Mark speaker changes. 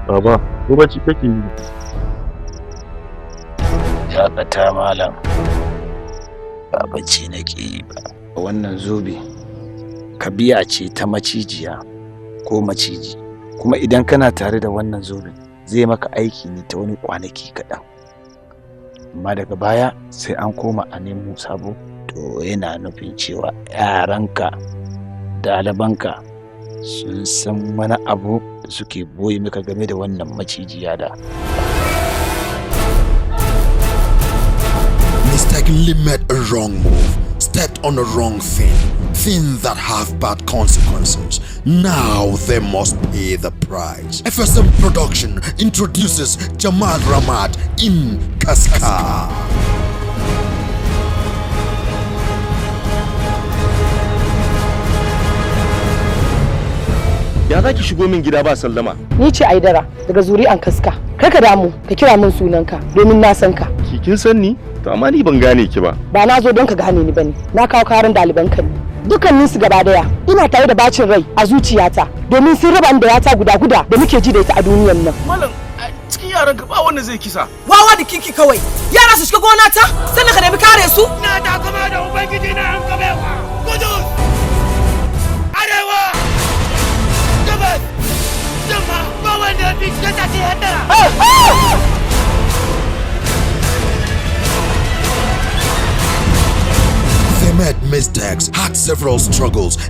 Speaker 1: Baba, ko bacci kake yi?
Speaker 2: Dakata malam, ba bacci nake yi ba. Wannan zobe kabiya ce ta macijiya ko maciji, kuma idan kana tare da wannan zoben zai maka aiki ne ta wani kwanaki kaɗan, amma daga baya sai an koma a nemo sabo. To yana nufin cewa yaranka, ɗalibanka sun san wani abu da suke boye maka game da wannan macijiya da
Speaker 3: Mistakenly made a wrong move, stepped on a wrong thing, things that have bad consequences. Now they must pay the price. FSM Production introduces Jamal Ramad in Kaska.
Speaker 4: Ya za ki shigo min gida ba sallama?
Speaker 5: Ni ce Aidara daga zuri'an Kaska. Kar ka damu, ka kira min sunanka domin na san ka.
Speaker 4: Ki kin san ni? To amma ni ban gane ki ba.
Speaker 5: Ba na zo don ka gane ni bane. Na kawo karin ɗaliban ka ne. Dukkanin su gaba daya ina tare da bacin rai a zuciyata domin sun raba ni da yata guda guda da muke ji da ita a duniyan nan.
Speaker 6: Malam, cikin yaran ka ba wanda zai kisa.
Speaker 7: Wawa da kiki kawai. Yara su shiga gona ta sannan ka nemi kare su.
Speaker 6: Na ta kama da ubangiji na an kabewa. Kudu! Arewa! Gabas! Yamma! Ba wanda ya fi kasa ce haddara!
Speaker 3: They made mistakes, had several struggles,